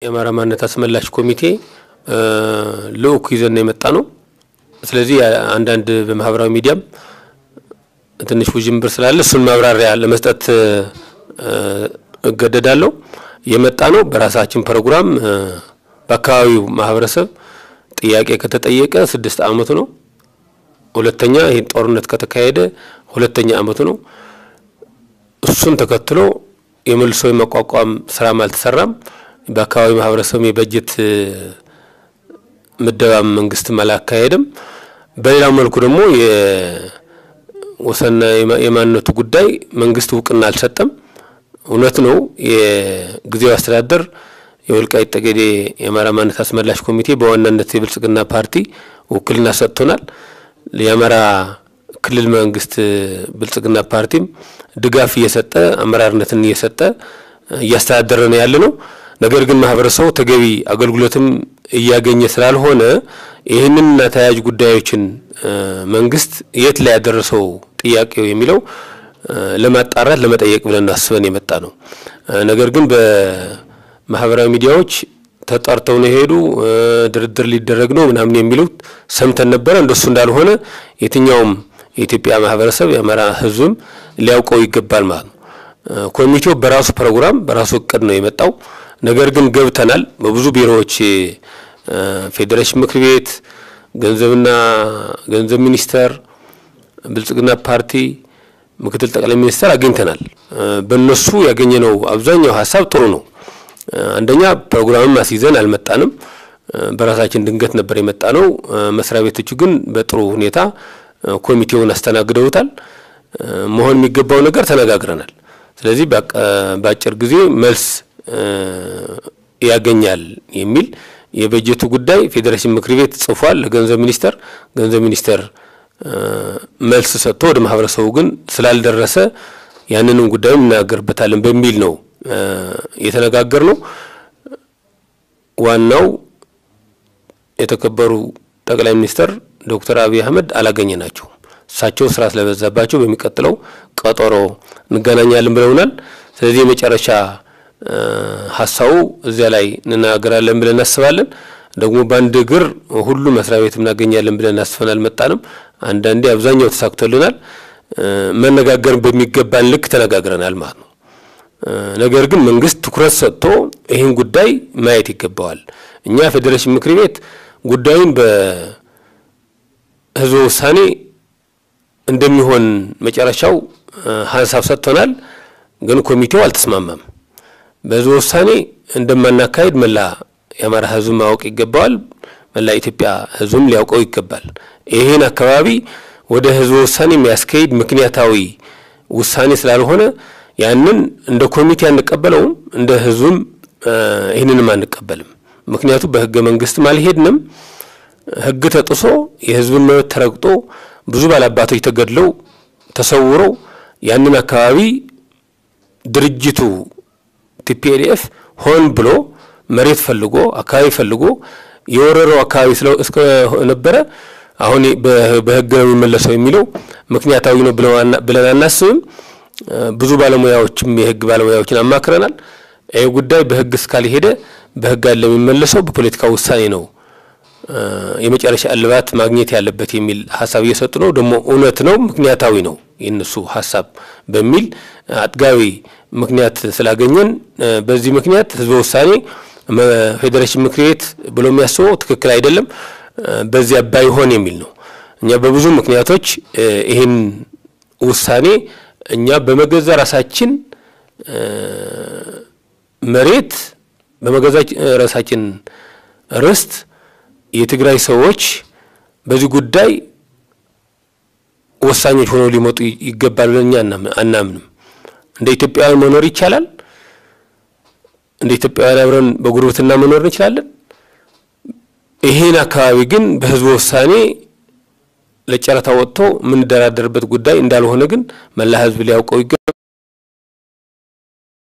የአማራ ማንነት አስመላሽ ኮሚቴ ልኡክ ይዘን ነው የመጣ ነው። ስለዚህ አንዳንድ በማህበራዊ ሚዲያም ትንሽ ውዥንብር ስላለ እሱን ማብራሪያ ለመስጠት እገደዳለሁ። የመጣ ነው በራሳችን ፕሮግራም በአካባቢው ማህበረሰብ ጥያቄ ከተጠየቀ 6 አመቱ ነው። ሁለተኛ ይሄን ጦርነት ከተካሄደ ሁለተኛ አመቱ ነው። እሱን ተከትሎ የመልሶ የማቋቋም ስራም አልተሰራም። በአካባቢው ማህበረሰብ የበጀት ምደባ መንግስትም አላካሄደም። በሌላ መልኩ ደግሞ የወሰንና የማንነቱ ጉዳይ መንግስት እውቅና አልሰጠም። እውነት ነው የጊዜያዊ አስተዳደር የወልቃይት ጠገዴ የአማራ ማንነት አስመላሽ ኮሚቴ በዋናነት የብልጽግና ፓርቲ ውክልና ሰጥቶናል። የአማራ ክልል መንግስት ብልጽግና ፓርቲም ድጋፍ እየሰጠ አመራርነትን እየሰጠ እያስተዳደረ ነው ያለነው። ነገር ግን ማህበረሰቡ ተገቢ አገልግሎትም እያገኘ ስላልሆነ ይሄንንና ተያያዥ ጉዳዮችን መንግስት የት ላይ ያደረሰው ጥያቄው የሚለው ለማጣራት ለመጠየቅ ብለን አስበን የመጣ ነው። ነገር ግን በማህበራዊ ሚዲያዎች ተጠርተው ነው ሄዱ ድርድር ሊደረግ ነው ምናምን የሚሉት ሰምተን ነበር። እንደሱ እንዳልሆነ የትኛውም የኢትዮጵያ ማህበረሰብ የአማራ ህዝብም ሊያውቀው ይገባል ማለት ነው። ኮሚቴው በራሱ ፕሮግራም በራሱ እቅድ ነው የመጣው። ነገር ግን ገብተናል በብዙ ቢሮዎች ፌዴሬሽን ምክር ቤት፣ ገንዘብና ገንዘብ ሚኒስቴር፣ ብልጽግና ፓርቲ፣ ምክትል ጠቅላይ ሚኒስትር አግኝተናል። በእነሱ ያገኘነው አብዛኛው ሐሳብ ጥሩ ነው። አንደኛ ፕሮግራምም አስይዘን አልመጣንም። በራሳችን ድንገት ነበር የመጣነው። መስሪያ ቤቶቹ ግን በጥሩ ሁኔታ ኮሚቴውን አስተናግደውታል። መሆን የሚገባው ነገር ተነጋግረናል። ስለዚህ በአጭር ጊዜ መልስ ያገኛል የሚል የበጀቱ ጉዳይ ፌዴሬሽን ምክር ቤት ጽፏል ለገንዘብ ሚኒስቴር። ገንዘብ ሚኒስቴር መልስ ሰጥቶ ወደ ማህበረሰቡ ግን ስላልደረሰ ያንንም ጉዳይ እናገርበታለን በሚል ነው የተነጋገርነው። ዋናው የተከበሩ ጠቅላይ ሚኒስትር ዶክተር አብይ አህመድ አላገኘናቸው። እሳቸው ስራ ስለበዛባቸው በሚቀጥለው ቀጠሮ እንገናኛለን ብለውናል። ስለዚህ የመጨረሻ ሐሳቡ እዚያ ላይ እንናገራለን ብለን እናስባለን። ደግሞ በአንድ እግር ሁሉ መስሪያ ቤት እናገኛለን ብለን አስበን አልመጣንም። አንዳንዴ አብዛኛው ተሳክቶልናል። መነጋገር በሚገባን ልክ ተነጋግረናል ማለት ነው። ነገር ግን መንግስት ትኩረት ሰጥቶ ይሄን ጉዳይ ማየት ይገባዋል። እኛ ፌዴሬሽን ምክር ቤት ጉዳዩን በህዝበ ውሳኔ እንደሚሆን መጨረሻው ሐሳብ ሰጥቶናል። ግን ኮሚቴው አልተስማማም። በህዝበ ውሳኔ እንደማናካሄድ መላ የአማራ ህዝብ ማወቅ ይገባዋል። መላ ኢትዮጵያ ህዝብም ሊያውቀው ይገባል። ይሄን አካባቢ ወደ ህዝበ ውሳኔ የሚያስኬድ ምክንያታዊ ውሳኔ ስላልሆነ ያንን እንደ ኮሚቴ አንቀበለውም፣ እንደ ህዝብም ይሄንንም አንቀበልም። ምክንያቱም በህገ መንግስትም አልሄድንም። ህግ ተጥሶ የህዝብን መብት ተረግጦ ብዙ ባላባቶች ተገድለው ተሰውረው ያንን አካባቢ ድርጅቱ TPLF ሆን ብሎ መሬት ፈልጎ አካባቢ ፈልጎ የወረረው አካባቢ ስለነበረ አሁን በህግ ነው የሚመለሰው የሚለው ምክንያታዊ ነው ብለን አናስብም። ብዙ ባለሙያዎችም የህግ ባለሙያዎችን አማክረናል። ይሄ ጉዳይ በህግ እስካልሄደ በህግ አይደለም የሚመለሰው፣ በፖለቲካ ውሳኔ ነው የመጨረሻ እልባት ማግኘት ያለበት የሚል ሐሳብ እየሰጡ ነው። ደግሞ እውነት ነው፣ ምክንያታዊ ነው የነሱ ሐሳብ በሚል አጥጋቢ ምክንያት ስላገኘን በዚህ ምክንያት ህዝበ ውሳኔ ፌዴሬሽን ምክር ቤት ብሎ የሚያስበው ትክክል አይደለም፣ በዚያ ባይሆን የሚል ነው። እኛ በብዙ ምክንያቶች ይሄን ውሳኔ እኛ በመገዛ ራሳችን መሬት በመገዛ ራሳችን ርስት የትግራይ ሰዎች በዚህ ጉዳይ ወሳኞች ሆነው ሊመጡ ይገባል ብለን እኛ አናምንም። እንደ ኢትዮጵያውያን መኖር ይቻላል። እንደ ኢትዮጵያውያን አብረን በጉርብትና መኖር እንችላለን። ይሄን አካባቢ ግን በህዝብ ውሳኔ ለጨረታ ወጥቶ ምን ደራደርበት ጉዳይ እንዳልሆነ ግን መላ ህዝብ ሊያውቀው ይገባል።